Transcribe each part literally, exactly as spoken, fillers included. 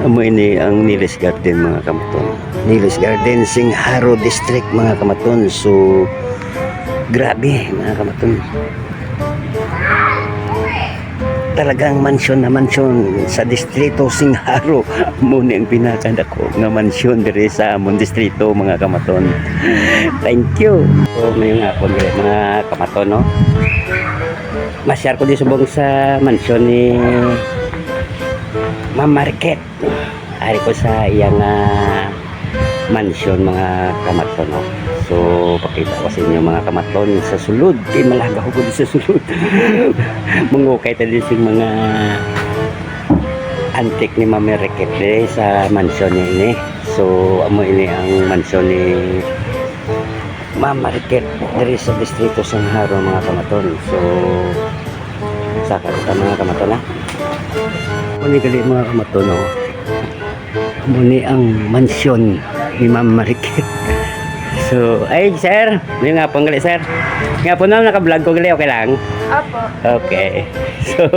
Amo ini ang Niles Garden, mga kamaton. Niles Garden, Singharo District, mga kamaton. So, grabe, mga kamaton. Talagang mansyon na mansyon sa distrito Singharo. Amo ni ang pinakadako nga mansyon diri sa amon distrito, mga kamaton. Thank you. So, may nga po, mga kamaton, no? Masyar ko di subong sa mansyon ni Ma'am Market. Ari ko sa iyang, ah, mansyon, mga kamaton, no? So, pakita ko sa inyo, mga kamaton, sa sulod. Kay malagaw ko di sa sulod. Mangukay ta di sing mga antik ni Ma'am Market, eh, sa mansyon niya ini. So, amo ini ang mansyon ni Ma'am Market diri sa distrito Singharo, mga kamaton. So, saka kita, mga kamaton, ha. Amo ni gali, mga kamaton, no? Amo ni ang mansyon ni Ma'am Market. So, ay, sir, may nga pong gali, sir. Nga po na, naka-vlog ko gali, okay lang? Opo. Okay. So,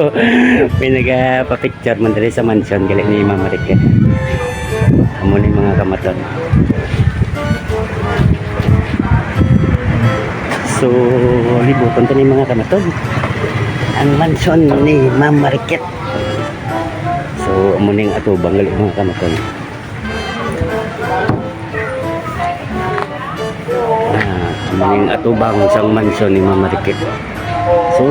may nagapapicture man diri sa mansyon gali ni Ma'am Market. Amo ni, mga kamaton. So, libuton ta ni, mga kamaton, ang mansyon ni Ma'am Market. So, amo ning atubang gali, mga kamaton. Ah, amo ning atubang sang mansyon ni Ma'am Market. So,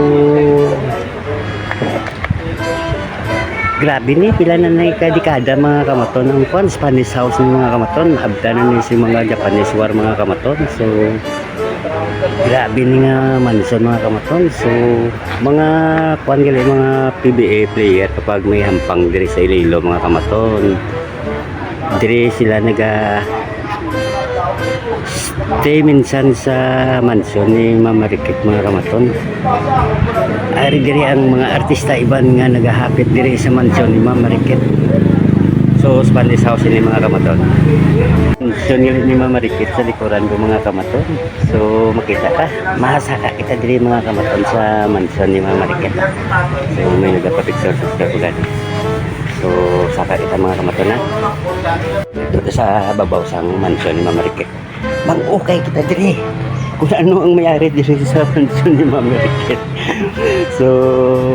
grabe ni, pila na na ka dekada, mga kamaton, ang kwan, Spanish House ni, mga kamaton. Abtan na ni sa mga Japanese war, mga kamaton. So, grabe ni nga mansyon, mga kamaton. So, mga kwan gali, mga P B A player kapag may hampang diri sa Iloilo, mga kamaton. Diri sila naga stay minsan sa mansyon ni Ma'am Marikit, mga kamaton. Ari diri ang mga artista iban nga nagahapit diri sa mansyon ni Ma'am Marikit. So, Spanish House ini, mga kamaton. Mansyon ni, ni Ma'am Marikit sa likuran ko, mga kamaton. So, makita ka. Mahasaka kita diri, mga kamaton, sa mansyon ni Ma'am Marikit. So, may nagapapicture-picture ko gani. So, saka kita, mga kamaton, ha. Dito sa babaw sang mansyon ni Ma'am Marikit. Mag-ukay kita diri kung ano ang mayari diri sa mansyon ni Ma'am Marikit. So,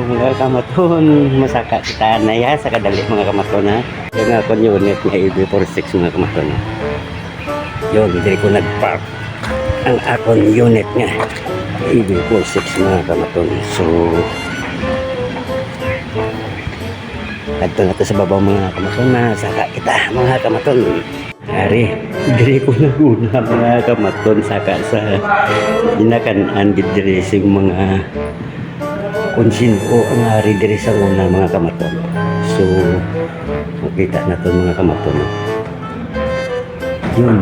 mga kamaton, masaka kita na ya sa kadali, mga kamaton, ha. Yung akon unit nga A B four six, mga kamaton, ha. Yun, diri ko nag-park ang akon unit nga A B four six, mga kamaton. So, adto na to sa babaw, mga kamaton, na saka kita, mga kamaton. Ari, diri ko nag-una, mga kamaton, saka sa ginakan-an gid diri sing mga kung sino ang ari diri sa una, mga kamaton. So, makita naton, mga kamaton, no? Yun.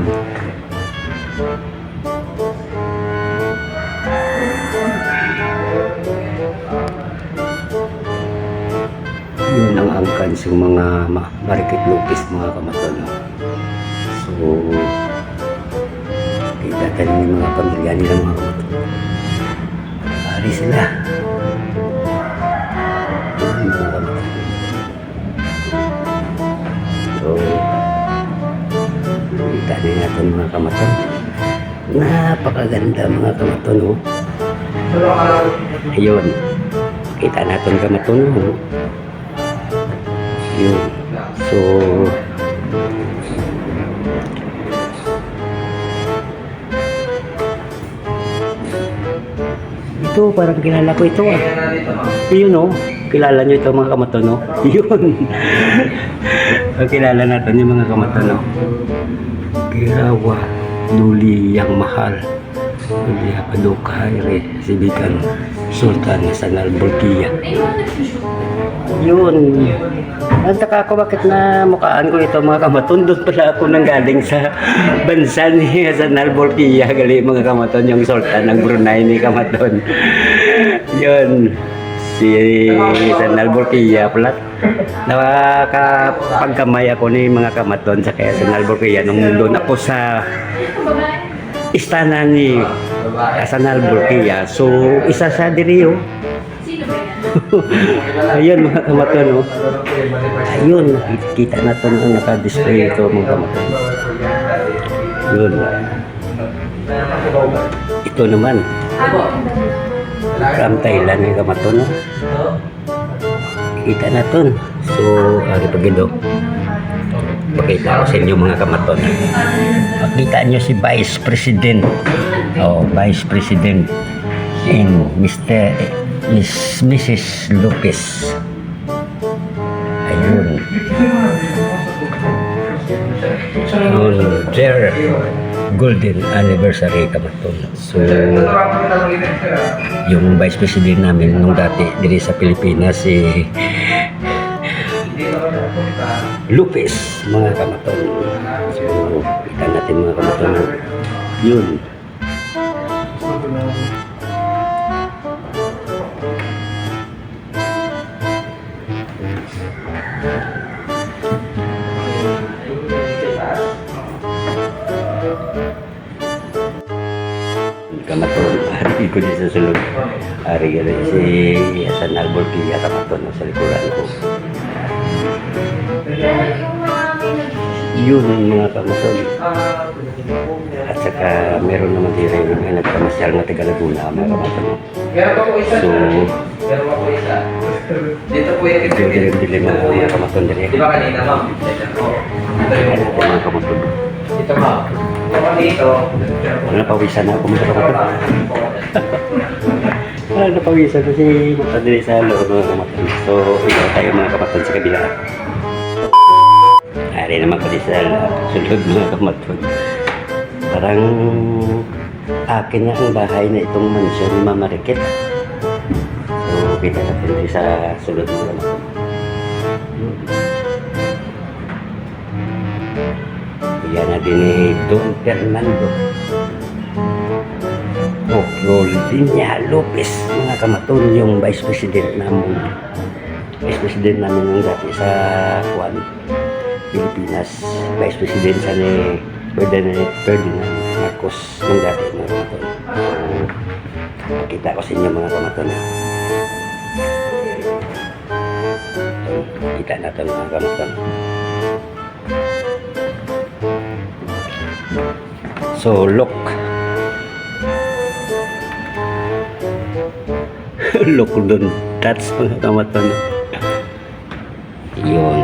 Yun ang angkan sa mga ma-, Marikit Lopez, mga kamaton, no? So, kita tayo yung mga pamilya nila, mga kamaton. Ari sila. Yun, mga kamaton. So, kita na natin, mga kamaton. Napakaganda, mga kamaton, oh. Ayun. Kita natin, kamaton, oh. Yun. So, ito, parang kilala ko ito, ah. Yun, oh. Kilala nyo ito, mga kamaton, no? Yun. Ang kilala natin yung mga kamaton, no? Kirawa, Duli yang mahal. Duli apa do kahire, si Bikan Sultan Hasan al-Bolkiah. Yun. Ang taka ko, bakit na mukaan ko ito, mga kamaton? Doon pala ako nanggaling sa bansa ni Hasan al-Bolkiah, gali, mga kamaton, yung Sultan ng Brunei ni kamaton. Yun. Si Hasan al-Bolkiah pala. Nakakapagkamay ako ni mga kamaton sa kay Hasan al-Bolkiah nung doon ako sa istana ni Hasan al-Bolkiah. So, isa sa diri, oh. Ayun, mga kamaton, no? Ayun, kita naton ang naka-display ito, mga kamaton. Yun. Ito naman. From Thailand, mga kamaton, no? Kita naton. So, ari pa gid, oh. Pakita ko sa inyo, mga kamaton. Makita nyo si Vice President. Oh, Vice President and Mister, Miss, Missus Lopez. Ayun. On their golden anniversary, kamaton. So, yung vice president namin nung dati diri sa Pilipinas, si Lopez, mga kamaton. So, kita natin, mga kamaton. Yun. Kamaton, ari ko di sa sulod. Ari gali si Hasan Albert Pia, kamaton, sa likuran ko. Yun, mga kamaton. At saka, meron naman din rin nga nagpamasyal nga taga Laguna, mga kamaton. So, Dito po yung dito, dito, dito, mga kamaton diri. Di ba kanina, ma'am? Ito yung mga kamaton. Ito, ma'am. Ito, dito. Ano, pawisan na ako, mga kamaton. Ah, napawisan na si Mata diri sa loob, mga kamaton. So, ikaw tayo, mga kamaton, sa kabila. Ari naman ko di sa sulod, mga kamaton. Parang akin na ang bahay na itong mansyon ni Mama Ricket. So, kita natin di sa sulod, mga kamaton. Yan na din ni Don Fernando Ocrolinia Lopez, mga kamaton, yung vice president namin. Vice president namin yung dati sa, kuwan, Pilipinas. Vice president sa ni Ferdinand, Ferdinand Marcos yung dati, mga kamaton. Pakita ko sa inyo, mga kamaton, ha. Kita natin, mga kamaton. So, look. Look dun. That's, mga kamaton. Yun.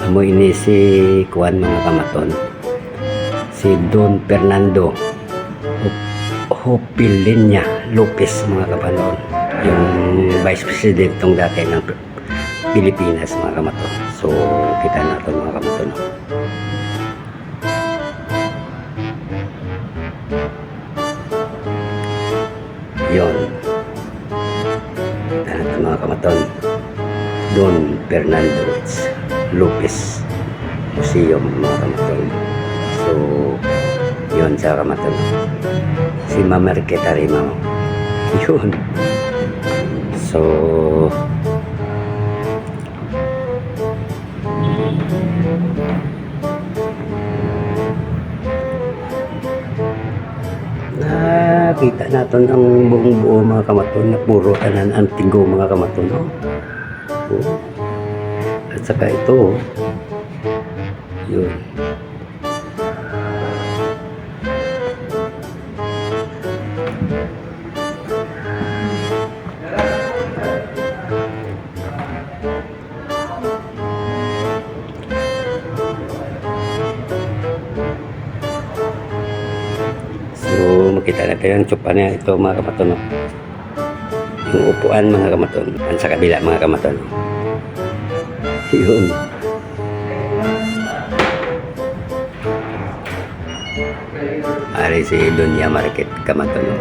Amo ini si kuan, mga kamaton. Si Don Fernando Hop-, Hopilinia Lopez, mga kamaton. Yung vice president tong dati ng Pilipinas, mga kamaton. So, kita natin, mga kamaton, no? Yon. Kita natin, mga kamaton. Don Fernando Lopez Museum, mga kamaton. So, yon sa kamaton. Si Mama Marqueta rin, ma'am. Yun. So, nakita naton ang buong buo, mga kamaton, na puro tanan antigo, mga kamaton, no? Oh. At saka ito, oh. Yun. So, makita na tayo ang tsupa niya. Ito, mga kamaton, no? Yung upuan, mga kamaton. Ang sa kabila, mga kamaton. Yun. Ari si Doña Market, kamaton, no?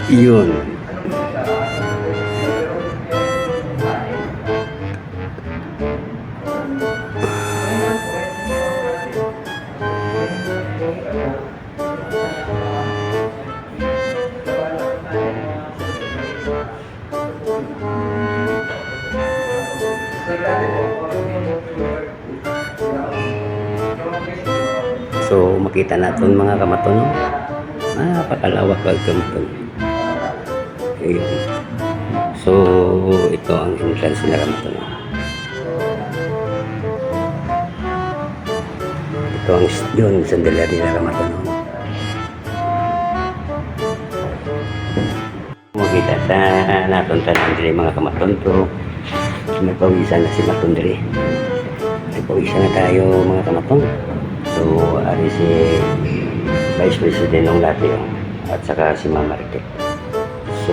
Yun. So, makita naton, mga kamaton, no? Napakalawak lang, kamaton. Ayun. So, ito ang entrance nila, kamaton. Ito ang s-, yun, sandalya nila, kamaton. Makita ta naton tanan diri, mga kamaton, pero nagpawisan na si Maton diri. Nagpawisan na tayo, mga kamaton. So, ari si Vice President ng dati, oh, at saka si Ma'am Maricel. So,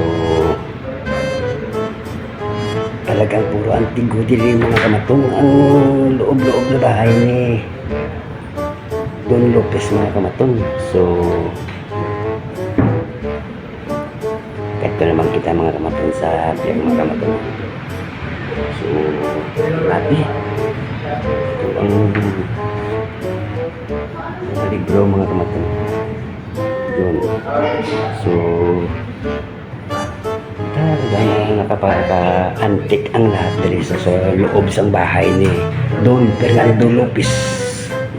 talagang puro antigo diri, mga kamaton, ang loob-loob na bahay ni Don Lopez, mga kamaton. So, kadto naman kita, mga kamaton, sa piyak, mga kamaton. So, grabe. Ito ang mga libro, mga kamaton. Yun. So, talaga na nakapaka-antik ang lahat diri sa, sa loob sang bahay ni Don Fernando Lopez,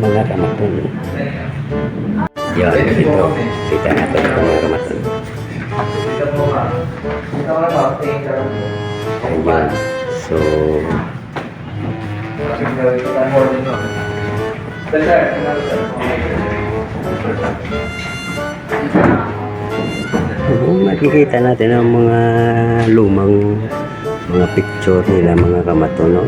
mga kamaton. Yan, ito. Kita natin ito, mga kamaton. Ayan. So, oo, makikita natin ang mga lumang mga picture nila, mga kamaton, no?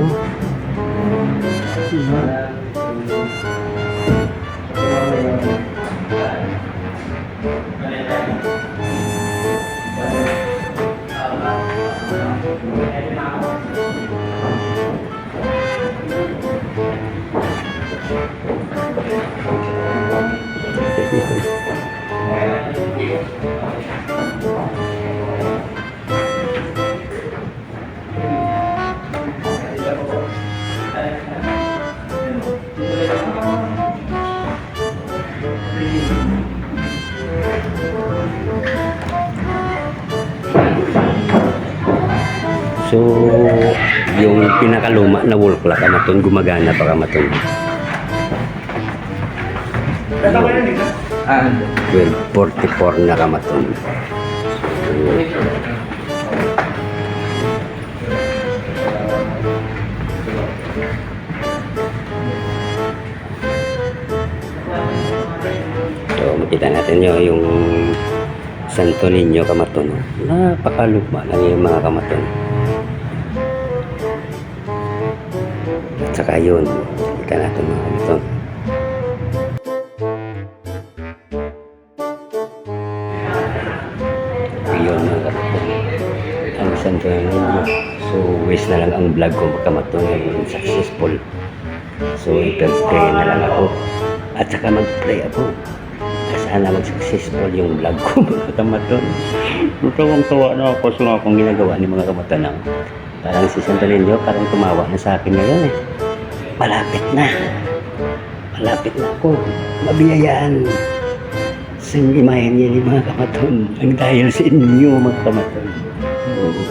So, yung pinakaluma na wall clock, kamaton, gumagana pa, kamaton. Yun. Twelve forty-four na, kamaton. So, makita natin nyo yung Santo Niño, kamaton, no? Napakaluma na yung mga kamaton. At saka yun, kita natin, mga kamaton. Ayun, mga kamaton. Ang Santo Niño. So, wish na lang ang vlog ko, mga kamaton, yung successful. So, ipag-pray na lang ako. At saka mag-pray ako. Sana mag-successful yung vlog ko, mga kamaton. Tuwang-tuwa na ako sa mga akong ginagawa ni, mga kamaton, ah. Parang si Santo Niño, parang tumawa na sa akin ngayon, eh. Malapit na. Malapit na ako mabiyayaan sa imahen niya ni, mga kamaton. Ang dahil sa inyo, mga kamaton. Oo.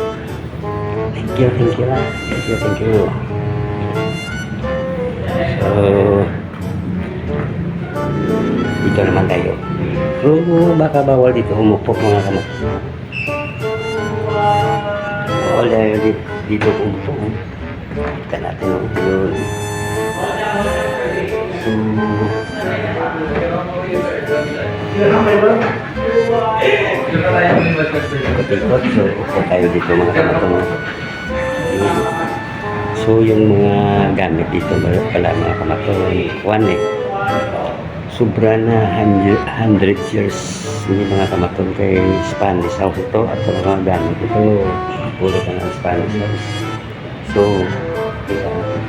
Thank you, thank you, ah. Thank you, thank you. So, dito naman tayo. Oo, baka bawal dito umupo, mga kamaton. Wala yun, di-, dito kung gusto mo. Kita natin, oh, yun. So, ikot-ikot, so, upo tayo dito, mga kamaton. Yun. So, yung mga gamit dito, wala, mga kamaton, kuwan, eh. Sobra na hundred, hundred years ni, mga kamaton, kay Spanish house ito at sa mga gamit ito, puro ka ng Spanish house. So, kita natin.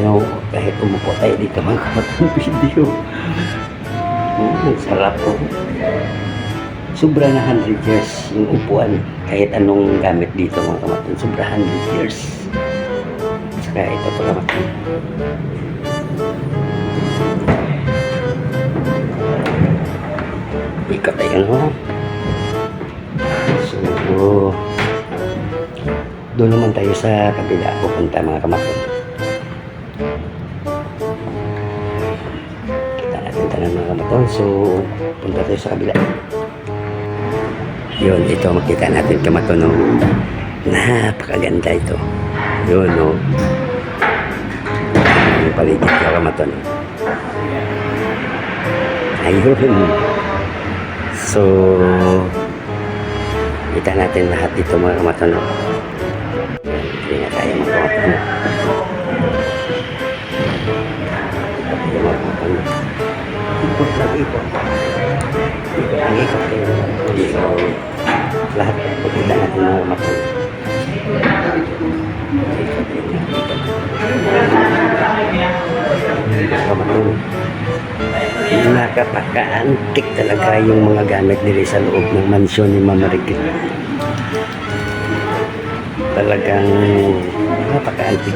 Ano, kahit umupo tayo dito, mga kamaton, video. Mm, sarap po. Sobra na hundred years yung upuan. Kahit anong gamit dito, mga kamaton, sobra hundred years. Saka ito pa, kamaton. Ikot tayo, no? So, doon naman tayo sa kabila pupunta, mga kamaton. Kita natin tanan, mga kamaton. So, punta tayo sa kabila. Yun, ito makita natin, kamaton, no? Napakaganda ito. Yun, no? Ang paligid ko, kamaton, no? Ayun. So, kita natin lahat dito, mga kamaton, no? Hindi na tayo magkakaroon. Ikot lang, ikot. Ikot lang, ikot. So, lahat, makita natin, mga kamaton. Ikot lang, ikot. Mga kamaton. Nakapaka-antik talaga yung mga gamit diri sa loob ng mansyon ni Ma'am Marikit. Talagang napaka-antik.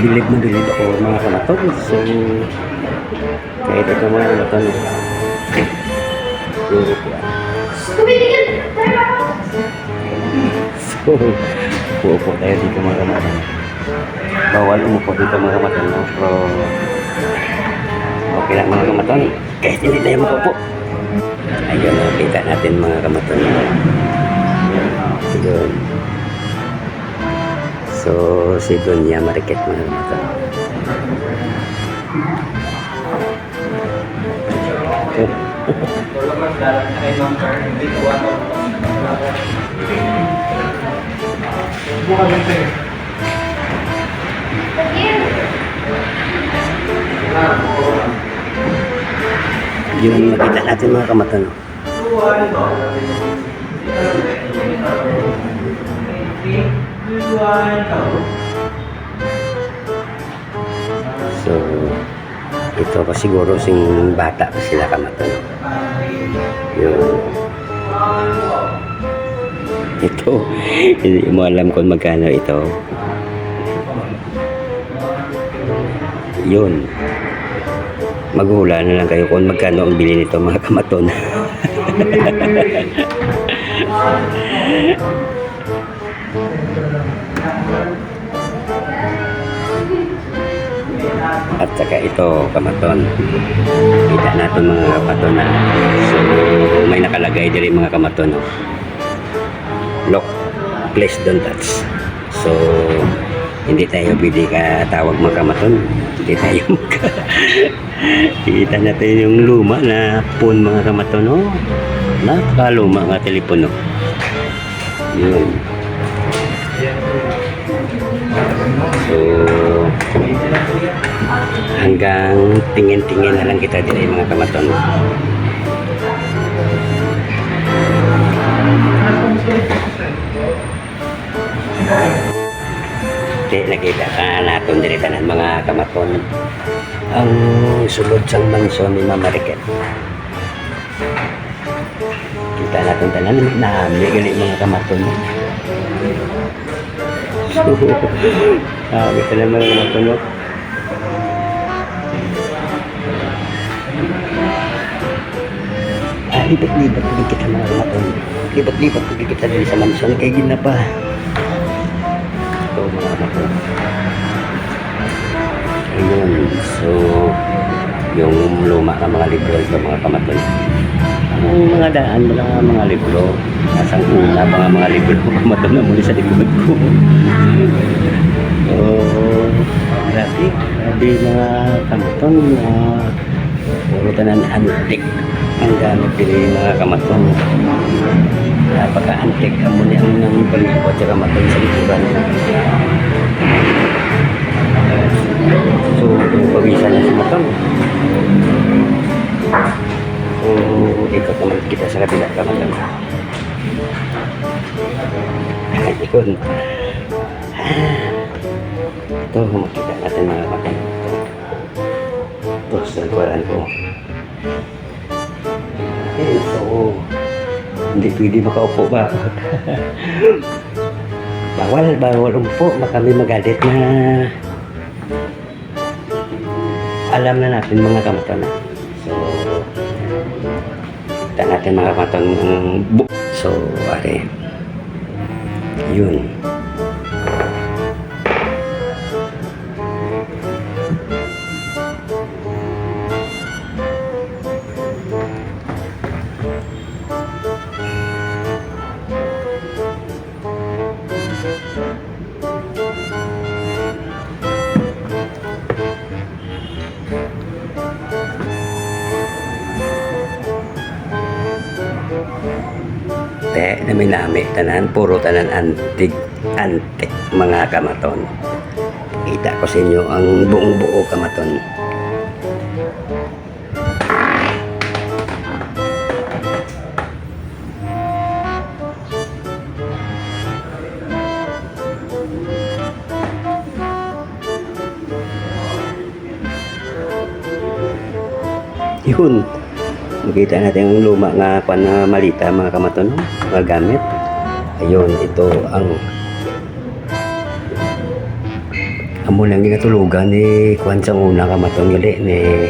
Bilib na bilib ako, mga kamaton. So, kahit ito, mga kamaton, siguro po. So, upo tayo dito, mga kamaton. Bawal umupo dito, mga kamaton, no? Pero okay lang, mga kamaton. Kahit hindi tayo makaupo. Ayun, nakita natin, mga kamaton. Ayun. So, si Doña Marikit, mga kamaton. Yun, makita natin, mga kamaton, no? So, ito pa siguro sing bata pa sila, kamaton. Yun. Ito, hindi mo alam kung magkano ito. Yun. Maghula na lang kayo kung magkano ang bili nito, mga kamaton. At saka ito, kamaton. Kita naton, mga kamaton, na. So, may nakalagay diri, mga kamaton, no? Lock, please don't touch. So, hindi tayo pwede katawag, mga kamaton. Hindi tayo magka-, kita natin yung luma na phone, mga kamaton, no? Napakaluma nga telepono. Yun. So, hanggang tingin-tingin na lang kita diri, mga kamaton. Di, nakita ka naton diri tanan, mga kamaton. Ang sulod sang mansyon ni Ma'am Marikit. Kita naton tanan, nami gali, mga kamaton. So, ah, kita naman, mga kamaton, no? Ah, lipat-lipat lagi kita, mga kamaton. Lipat-lipat lagi kita diri sa mansyon kay ginapa. Ito, mga kamaton. Ayun. So, yung luma nga mga libro ito, mga kamaton. Ang mga daan, mga, mga libro. Nasang una pa nga mga libro, kamaton, na muli sa likod ko. Oh, grabe. Grabe, mga kamaton. Ah, puro tanan antik ang gamit diri, mga kamaton. Napaka-antik. Amo ni ang nang palibot sa kamaton sa likuran. So, pawisan na sa matang. So, ikot naman kita sa kabila, kamaton. Ayun. Ito, makita natin, mga kamaton. Ito, sa likuran ko. Eh, so, hindi pwede makaupo ba? Bawal, bawal umupo. Baka may magalit na. Alam na natin, mga kamaton, na. So, kita natin, mga kamaton, ang bu-, so, are. Yun. May tanan, puro tanan antik, antik, mga kamaton. Kita ko sa inyo ang buong buo, kamaton. Yun. Makita natin ang luma nga kwan nga malita, mga kamaton, no? Mga gamit. Ayun, ito ang amo nang ginatulugan ni kwan sang una, kamaton, gali ni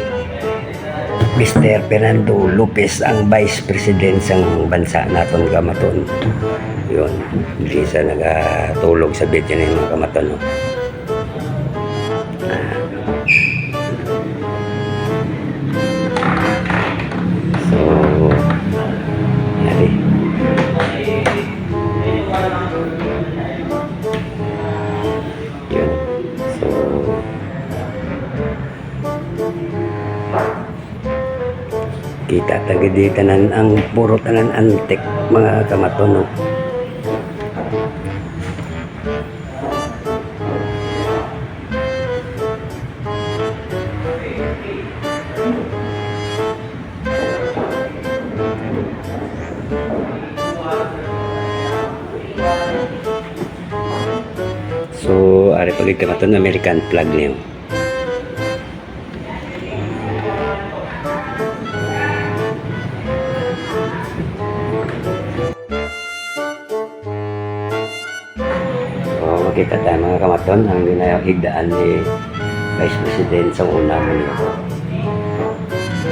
Mister Fernando Lopez, ang Vice President sang bansa naton, kamaton. Yun, diri sa nagatulog sa video ni, mga kamaton, no? Ah. So, nari. Yun. So, kita ta gid tanan ang puro tanan antik, mga kamaton, no? So, ari pa gid kamaton, American flag niyo. So, makita tayo, mga kamaton, ang ginahigdaan ni Vice President sa una mo niyo.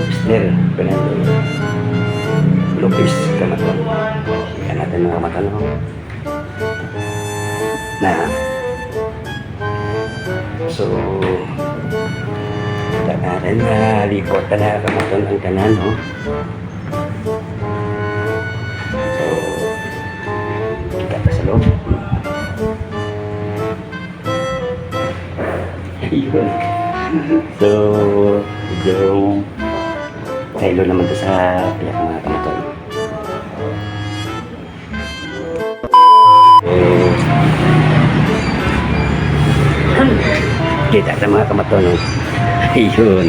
Mister Fernando Lopez, kamaton. Kita natin, mga kamaton, no? Na. So, kita natin, nalipot na, kamaton, ang tanan, no? So, kita pa sa loob. Ayun. So, medyo kaylo naman to sa piyak, mga kamaton. So, kita sa mga kamaton, no? Ayun.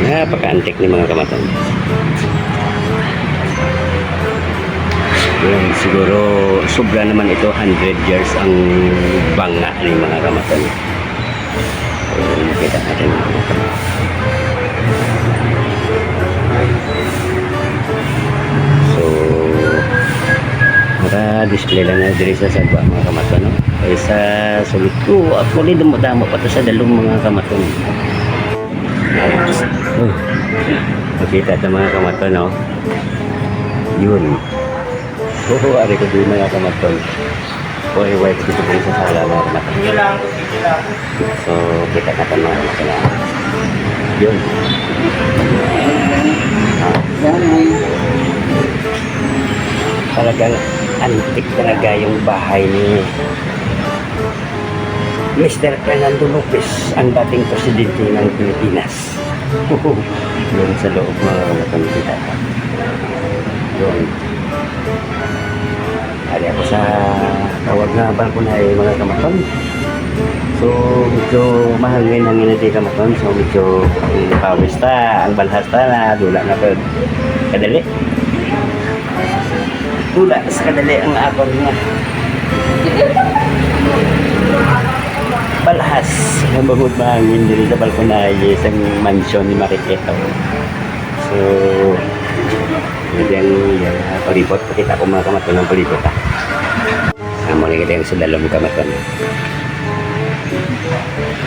Napaka-antik ni, mga kamaton. Yun, siguro sobra naman ito, hundred years ang banga ni, mga kamaton. Ayun, makita natin, mga kamaton. So, naka-display lang na diri sa sagwa, mga kamaton, no? Kay sa sulod ko, actually, damo-damo pa to sa dalom, mga kamaton. Oh, makita ta, mga kamaton, no? Yun. Oo, ari ko din, mga kamaton. Oy, wait, dito po sa sala, mga kamaton. Sige lang, sige lang. So, kita natin, mga kamaton. Yun. Ah. Talagang antik talaga yung bahay ni Mister Fernando Lopez, ang dating presidente ng Pilipinas. Yun sa loob, mga kamaton, kita. Yun. Ari ako sa tawag nga balkonahe, mga kamaton. So, medyo mahangin-hangin na di, kamaton. So, medyo, mm, pawis ta, ang balhas ta na dula na pud. Kadali. Dula sa kadali ang akon nga balhas nga bangod mahangin diri sa balkonahe sang mansion ni Mariquito. So, yan, yan, ah, palibot. Pakita ko, mga kamaton, ang palibot, ah. Amo na kita yung sa dalom, kamaton.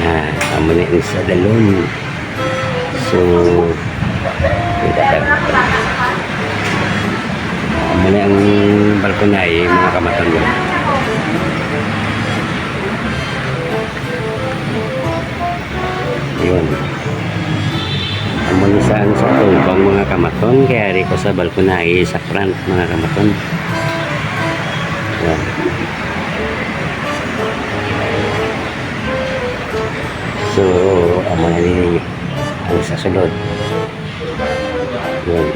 Ah, amo na yung sa dalom. So, kita ka. Amo na ang balkonahe, mga kamaton, yun. Yun. Amo ni sa, ano, sa tubang, mga kamaton, kay ari ko sa balkonahe sa front, mga kamaton. Yan. So, amo na ni ang sa sulod. Yun.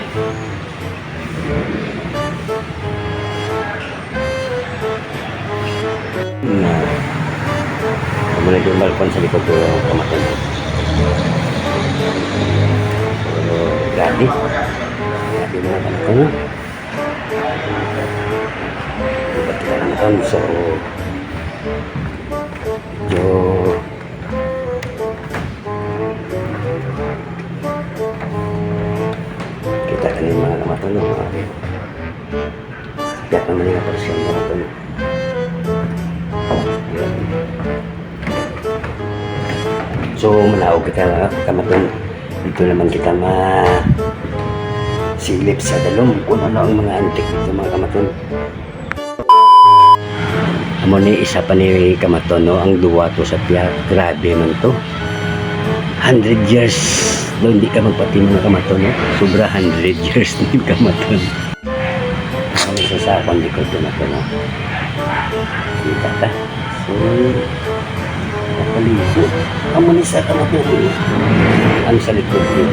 Yung balkon sa likod ko, kamaton. So, grabe. Grabe, mga kamaton. Iba't kita kamaton. So, medyo kita ka na yung mga kamaton, no? Mga, kaya naman yung aparisyon, mga kamaton. So, manaog kita, mga kamaton. Dito naman kita masilip sa dalom kung ano ang mga antik dito, mga kamaton. Amo ni isa pa ni kamaton, no? Ang duwa to sa piya. Grabe man to. Hundred years daw hindi ka magpati, mga kamaton, no? Sobra hundred years ni kamaton. Ano sa sa akong likod ko na to, no? Kita ta. So, nakaligo. Amo ni sa kamaton. Ang sa likod ko.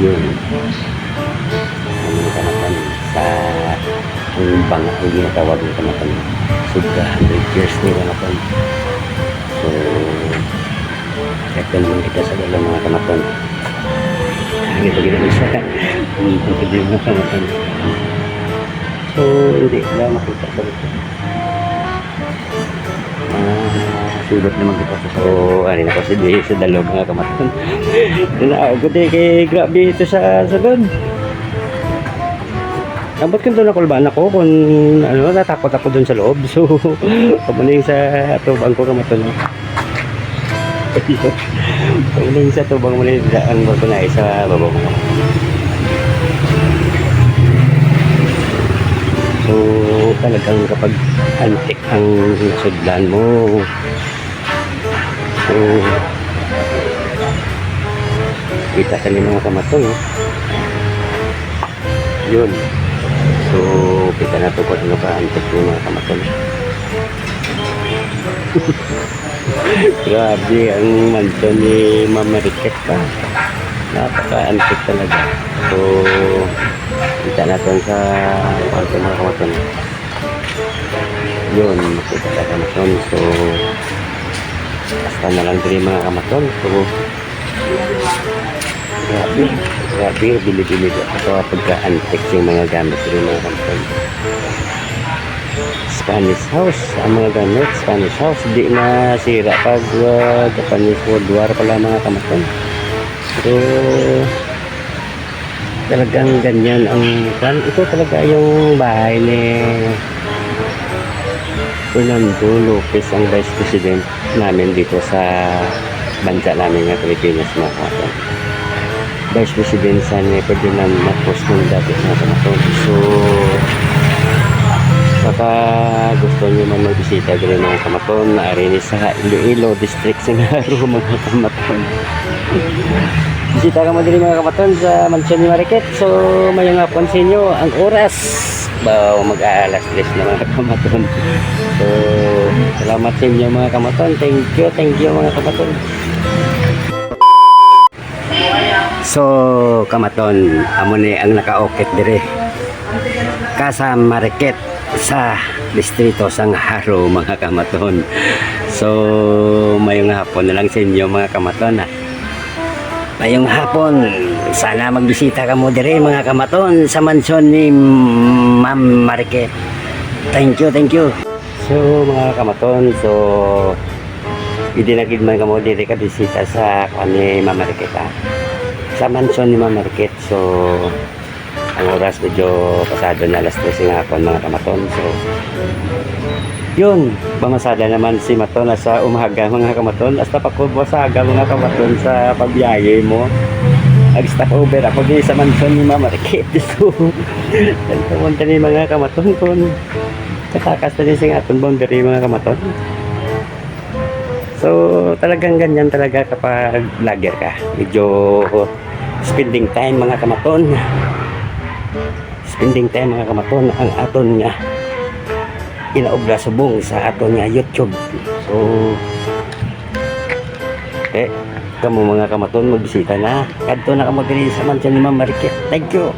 Yun. Ang mga kamaton sa ang banga ang ginatawag ng kamaton. Sobra hundred years ni kamaton. So, ito naman kita sa dalom, mga kamaton. Ang ito ginagawa sa ang ito ginagawa sa kamaton. So, hindi na makita sa likod. Ah, sudot naman kita sa so, ano na ko si Dave sa dalom, mga kamaton. Dala ako di kay grabe ito sa sulod. Ambot kung doon ako, laban ako kung ano, natakot ako doon sa loob. So, kamo na yung sa tubang ko, kamaton. Kamo na yung sa tubang mo na yung ang barko na sa babaw mo. So, talagang kapag antik ang sudlan mo, so, kita ka ni mga kamaton, oh. Yun. So, kita na to kung ano ka antik ni mga kamaton. Grabe ang mansion ni Ma'am Mariket pa. Napaka-antik talaga. So, kita natin sa kwarto, mga kamaton. Yun, makita ka kamaton. So, basta na lang diri, mga kamaton. So, grabe, grabe, bili-bili ka sa pagka-antik sing mga gamit diri, mga kamaton. Spanish house ang mga gamit, Spanish house. Di na sira pag, ah, Japanese World War pala, mga kamaton. So, talagang ganyan ang kwan. Ito talaga yung bahay ni Fernando Lopez, ang vice president namin dito sa bansa namin nga Pilipinas, mga kamaton. Vice president sa ni Ferdinand Marcos nung dati, mga kamaton. So, baka gusto niyo man magbisita diri, mga kamaton, ari ni sa Iloilo District, Singaro, mga kamaton. Bisita ka mo diri, mga kamaton, sa mansyon ni Mariket. So, mayong hapon sa inyo. Ang oras, ba, mag-aalas tres na, mga kamaton. So, salamat sa inyo, mga kamaton. Thank you, thank you, mga kamaton. So, kamaton, amo ni ang nakaukit diri. Kasa Mariket sa distrito sang Jaro, mga kamaton. So, mayong hapon na lang sa inyo, mga kamaton, ah. Mayong hapon. Sana magbisita kamo diri, mga kamaton, sa mansyon ni Ma'am Mariket. Thank you, thank you. So, mga kamaton, so, pwede na gid man kamo diri ka bisita sa kwan ni Ma'am Mariket, ah. Sa mansyon ni Ma'am Mariket. So, ang oras medyo pasado na alas tres ng hapon, mga kamaton. So, yun, pamasada naman si Maton sa umaga, mga kamaton. Hasta pa ko buwasaga, mga kamaton, sa pagbiyahe mo. Nag-stop over ako di sa mansyon ni Ma'am Mariket. So, ito mo tani, mga kamaton, kung katakas na din sa aton boundary, mga kamaton. So, talagang ganyan talaga kapag vlogger ka. Medyo spending time, mga kamaton. Spending time, mga kamaton, ang aton nga inaobra subong sa aton nga YouTube. So, eh, kamo, mga kamaton, magbisita na. Kadto na kamo diri sa mansyon ni Ma'am Mariket. Thank you.